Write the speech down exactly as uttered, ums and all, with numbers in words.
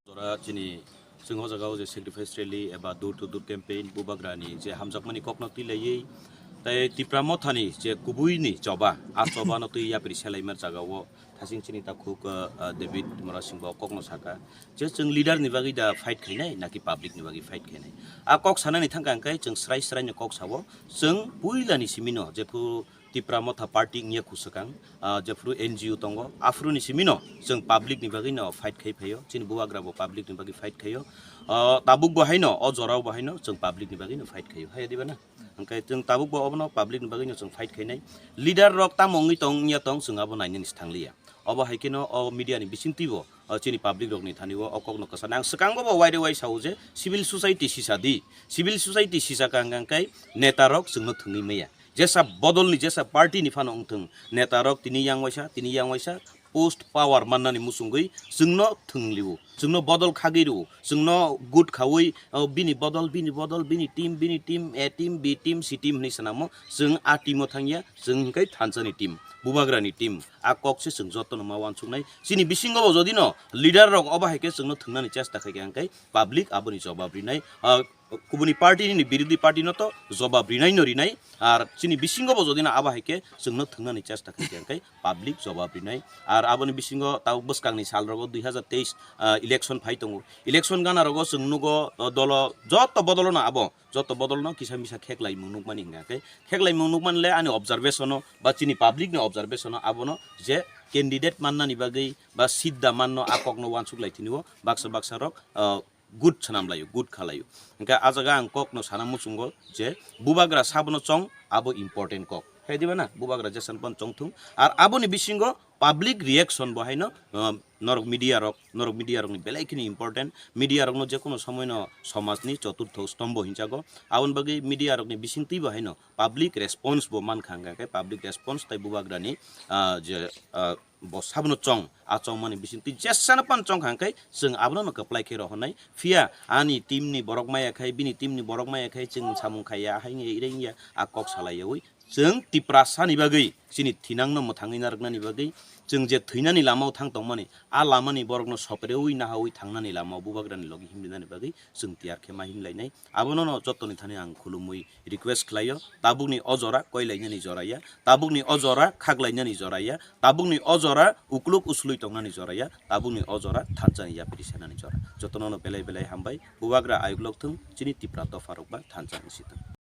Jora chini chwng o jaga o je sacrifice rally eba door to door campaign bubagra ni je hamjakmani kokno twi laiwi tei Tipra Mothani je kubui ni choba, a choba no twi yapri selaimar jaga o thasing chini takhuk, ah, ah, David Murasing bo kokno saka je chwng leader ni bagwi da fight khainai naki public ni bagwi fight khainai. A kok sanani thangkha hwnkhe chwng srai srai no kok sao, chwng puila ni simi no jephu Tipra Motha Party wngya khu swkang, ah, jephru N G O tongo, aphuru ni simi no chwng public ni bagwi no fight khai phaio, chini bubagra bo public ni bagwi fight khaio. Ah, tabuk bo haino, o jora o bo haino chwng public ni bagwi no fight khaio, hai diba na? Hwnkhe chwng tabuk bo obono public ni bagwi no chwng fight khainai. Leader rok tamo wngwi tong, wngya tong, chwng abo nainani se thangliya. Obo hai kheno o media ni bisingtwi bo, o chini public rok ni thani o, o kok no kwsa. Ang swkango bo wai re wai sao je civil society sisa di, civil society sisa kang kang kai neta rok chwng no thwngwi maya. Jesa bodol ni, jesa party ni phano wngthung, neta rok tini yang waisa, tini yang waisa, post power mannani muchungwi chwngno thwngliu, chwngno bodol khagwi rw, chwngno good khaui, o, bini bodol, bini bodol, bini team, bini team, A team, B team, C team hwnwi swnamo, chwng a team o thangya, chwng hwnkhe thansa ni team, bubagra ni team, a kok se chwng jotono ma uansuknai. Chini bisingo bo jodi no leader rok obo hai khe chwngno thwngnani chesta khai khe, hwnkhe public aboni jobab rinai. Ah, kubuni party ni birodhi party no to jobab rinai no rinai, ar chini bisingo bo jodi na abo hai khe chwngno thwngnani chesta khai khe, hwnkhe public jobab rinai. Ar aboni bisingo tabuk bwskang ni sal rogo dui hazar teis, ah, election phai tongo. Election gana rogo chwng nugo, ah, dolo joto bodol no abo, joto bodol no kisa misa kheklai mung nukmani hwnkha khe, kheklai mung nukmani le ani observation o ba chini public ni observation o abono je candidate mannani bagwi ba sidda manno a kokno uansuk lai tini o baksa baksa rok, ah, good swnam laio, good kha laio. Hwnkhe a jaga ang kokno sana muchungo je bubagra sabono chong, abo important kok. Hai diba na? Bubagra jesan pan chong thung. Ar aboni bisingo public reaction bo haino, um, norok media rok, norok media rokni belai kheno important. Media rokno jekono somoino somajni choturtho stombo hinjago. Aboni bagwi media rokni bisingtwi bo haino public response bo mankha, hwnkha khe public response tei bubagrani, ah, je, ah, bo sabono chong, a chongmani bisingtwi jesano pan chong kha hwnkhe chwng abono no kwplai khe rohornai. Phiya ani team ni borok maya khai, bini team ni borok maya khai chwng samung khaiya, haino irengya a kok salaiyaui chwng Tiprasa ni bagwi chini thinangno mwthangwi narwknani bagwi chwng je thwinani lamao thang tongmani, a lamani borokno sopreui nahaui thangnani lamao bubagrani logi himlinani bagwi chwng tiyar khe ma himlainai. Abono no jottoni thani ang khulumui request khlaio, tabukni o jora koilainani jora ya, tabukni o jora khaklainani jora ya, tabukni o jora ukluk uslui tongnani jora ya, tabukni o jora thansani yapri senani jora. Jotono no belai belai hambai, bubagra ayuk lok thung, chini Tipra dopha rok ba thansa wng si thung.